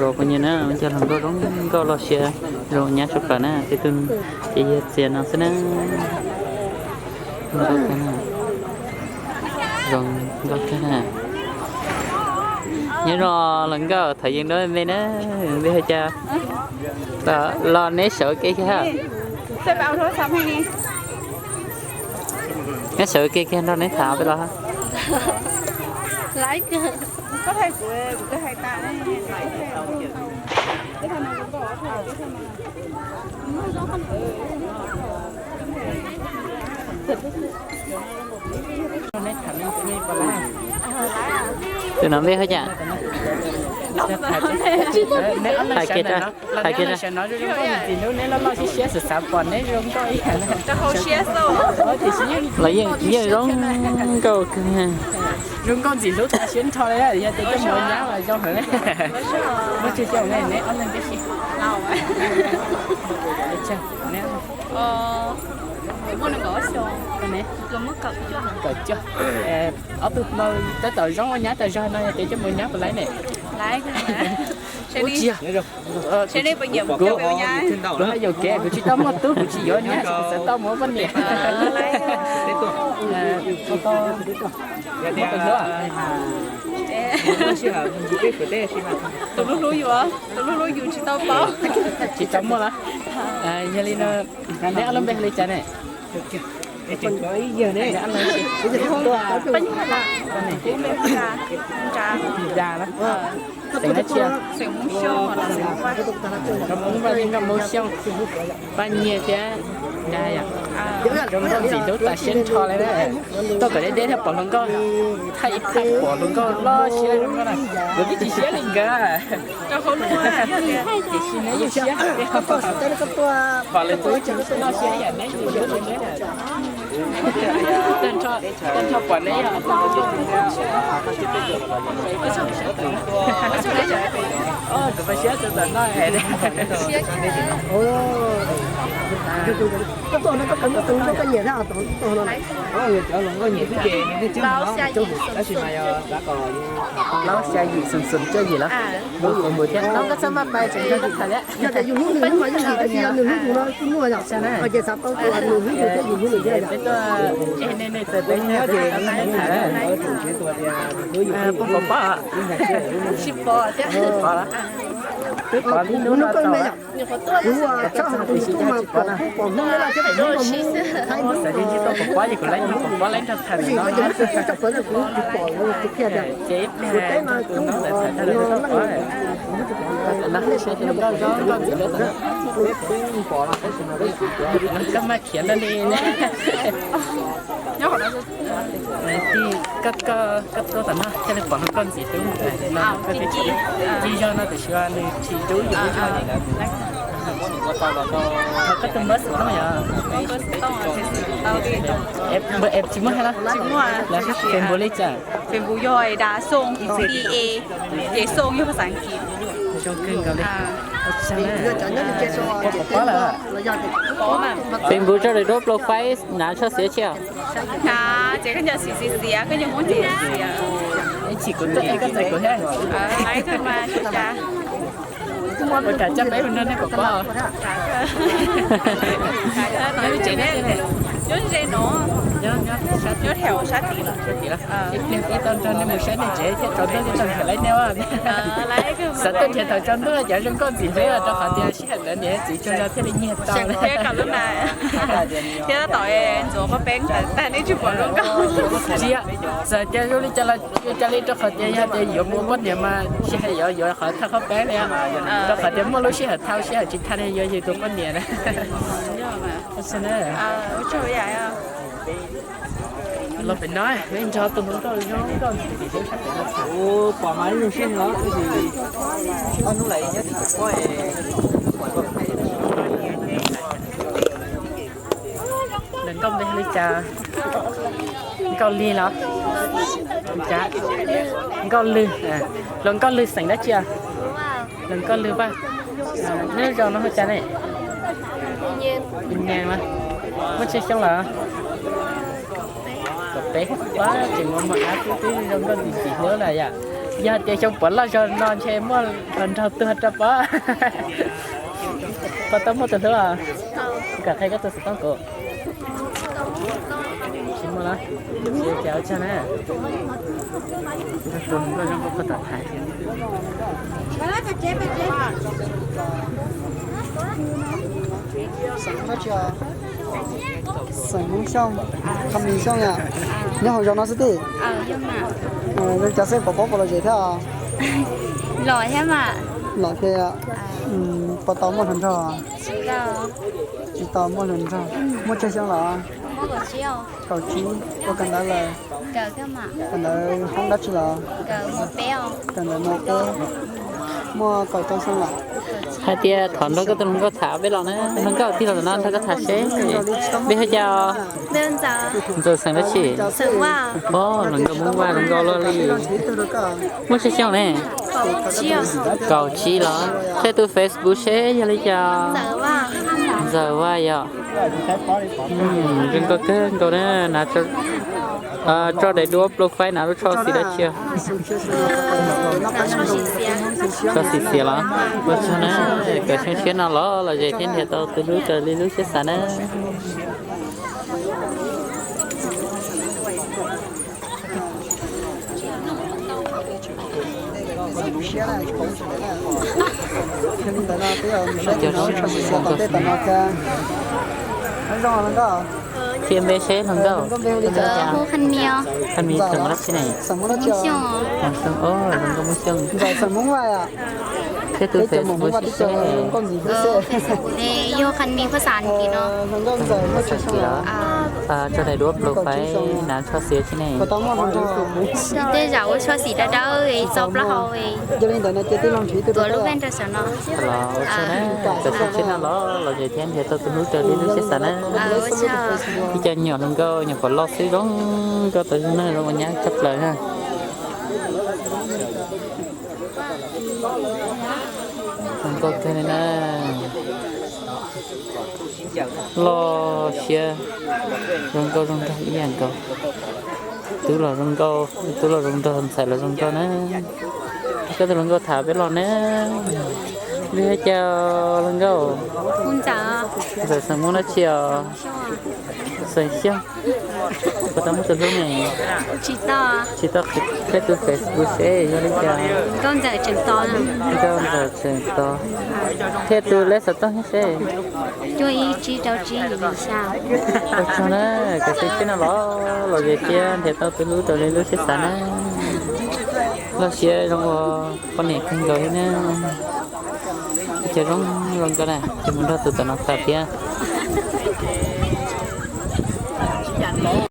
Rau kuv nyiam na, cov hluas nkauj zoo nkauj loj siab zoo nyab tshaj plaws na, tej tug ces yog txias no xwb na. Zoo nkauj tag na, zoo nkauj tag na. Nyob zoo hluas nkauj, thaum yeej dua me na, neb hais cas los neb sawv kev kiag, neb sawv kev kiag nrog neb tham peb los. Tus no npej hab cas? Hais kiag, hais kiag. Neb loj loj siab siab xav xav pom neb zoo nkauj ib yam. Los yeej zoo nkauj kawg. Zoo nkauj ntxim hlub tas siab nrho li, yog tias coj mus ua nyab mas zoo heev li. Muab tseg coj ne, neb ob leeg tib si. Kaum cuaj, ob tug no tab tom zoo ua nyab tas zog no, yog tias coj mus ua nyab puas laib ne? Ua tsi yog? Kuv haj yam kev, kuv tsis tau muaj tub, kuv tsis yuav nyab, kuv xav tau mus ua poj niam. Tus hlub hlub yus, tus hlub hlub yus tsis tau paub. Tsis tau muaj los? Yog li no, neb ob lub npe hu li cas ne? Xeem dab tsi? Nkauj Hmoob Vaj thiab Nkauj Hmoob Xyooj. Paj Nyiag thiab Nra yom. Zoo nkauj ntxim hlub tas siab nrho li na. Tuaj kom deb deb thiaj pom hluas nkauj, thaij ib thaij pom hluas nkauj loj siab zoo nkauj na. Nkawd twb tsis siab li nkawd. Tiam sis neb yeej siab. Pom lawv tus loj siab ib yam neb tus hlub li neb. Tag nrho pom neb yog tus paj siab tus tom no. Laub xya yim xeem xeem cuaj yim los? Koj txhob maj pais tseem nrog kuv tham thiab. Peb tuaj, nej nej txawm peb tham. Pom pom, tsis pom thiab. Twb pom li hnub no tau. Kuv tshawb hauv tus YouTube mas pom, kuv pom hnub no thiab, pom hnub no xav tias tsis tau pom pob ces kuv laib no pom pob laib nrog tham no. Ces ib pliag tus no txawm tham tag lawm tau pom. Tam no saib tus nkauj zoo nkauj ntxim hlub tam no. Koj maj khiav ntag li. Koj, koj tuaj tom no thiaj li pom hluas nkauj ntxim hlub no, koj twb tsis, tsis yog no tiam sis nws tsis rub yus lub zog. Thov koj tus npawb xov tooj yom? Npawb xov tooj es tsis muaj hais los? Lawv Facebook li cas? Facebook yog Da Xoo, D A, ces Xoo yog phas xas Askiv. Zoo kawg nkaus li. Pom pob lawm. Facebook tso lawm rau profile na, txhob xiav tsis. Hnav ces koj nco xiv xiv xiav, koj nco Hmoob ces xiav. Ib chim kuv tuaj es koj txais kuv thiab. Ua cas coj peb mus nrog nej pom pob? Nyob tsev, nyob ze no, nyob sab tid los. Ib pliag peb tau nrog nej mus saib nej tsev thiab tsaus ntuj thiaj tau nrhiav laib nej. Xav tuaj nrhiav thaum tsaus ntuj ces zoo nkauj ntxim hlub rau qhov tias sij hawm ntawd niam txiv tsaug zog thiaj li nyiag tau. Thiab tom ntxuav pob peeb tag nej tsis pom zoo nkauj. Tsis, txawm tias zoo li cas los tsis ua cas li rau qhov tias yog tias yuav mus ua poj niam mas sij hawm yuav yuav qhov thawj pob peeb li, rau qhov tias muaj lub sij hawm thau sij hawm tsis thau li yuav yus tus poj niam na. Los pem no, nrog tus hluas nkauj zoo nkauj ntxim hlub sab pem no tham. Pom mas zoo siab no tab sis ob hnub lawm nyob tim pob. Hluas nkauj npe li cas? Nkauj Lig los? Nkauj Lwg. Hluas Nkauj Lwg xeem dab tsi? Hluas Nkauj Lwg Vaj. Neb lub zos no hu cas ne? Nyias mas. Muaj tsawg xyoo lawm? Kaum peb. Ua tseem muaj muaj dab xwb twb zoo nkauj ntxim ntxim hlub lawm yom. Yog hais tias xyoo puav loj zog no ntshe muaj hluas nraug tuag rau pob. Puas tau muaj tus hlub? Kom qhia koj tus xov tooj kuv. Tsis muaj los? Tsis ua cas, ua tsaug na. Tus hlub zoo nkauj koj tom thaiv. Xeem Hmoob Xyooj, Kham Mis Xyooj yom. Nyob hauv zos no xwb tij? Zoo cas xwb, pom pob puas lom zem thiab? Lom thiab. Puas tau muaj hluas nraug? Tsis tau muaj hluas nraug. Muaj tsawg xyoo los? Kaum tsib. Ua kawm ntawv lawm? Kawm ntawv hoob dab tsi los? Kawm ntawv mos peb. Muaj kaum rau xyoo lawm. Hais tias thov nrog koj tus hluas nkauj tham peb los na. Hluas nkauj, tij laug no nrog koj tham seb, npe hu cas? Ntxawm, xeem dab tsi? Hluas nkauj Hmoob Vaj zoo nkauj luaj li. Muaj tsawg xyoo ne? Kaum tsib los? Qhia tus Facebook seb yog li cas? Ntxawm Vaj yom. Zoo nkauj kawg nkaus na. Tso daim duab profile na, lub tsho xim dab tsi? Tsho xim xiav los? Ua tsaug na, kom xyoo tshiab no los lom zem thiab nrhiav tau tus hlub raws li lub siab xav na. Qhia npe seb hluas nkauj. Kham Mis, xeem dab tsi ne? Hluas nkauj Hmoob Xyooj. Thiab tus Facebook seb. Yog Kham Mis Phuaj Xas Kis no. Tso daim duab profile na, tsho xim dab tsi ne? Tej zaum ua tsho xim dawb dawb, txo plaub hau. Tuav lub pej nrog saum no. Los ua tsaug na, kom xyoo tshiab no los lom zem thiab nrhiav tau tus hlub raws li lub siab xav na. Ib co nyuam hluas nkauj nyuam qhuav loj xwb zoo nkauj tas zog na, zoo ua nyab tshaj plaws na. Zoo nkauj kawg li na. Loj siab, zoo nkauj zoo nraug ib yam nkaus. Tub los zoo nkauj, tub los zoo nraug, ntxhais los zoo nkauj na. Koj tus hluas nkauj tham peb los na. Npe hu cas hluas nkauj? Ntxawm, xeem Hmoob dab tsi os? Xeem Xyooj. Puas tau muaj tus hlub ne? Tsis tau, qhia tus Facebook seb yog li cas. Nkauj Ntxawm Tseem Tos. Thiab tus lej xov tooj thiab seb. Ua tsaug na, kom xyoo tshiab no los lom zem thiab nrhiav tau tus hlub raws li lub siab xav na. Loj siab zoo ua poj niam kawg nkaus li na. Ua cas zoo zoo nkauj na, ces mus nrog tus tom no tham thiab.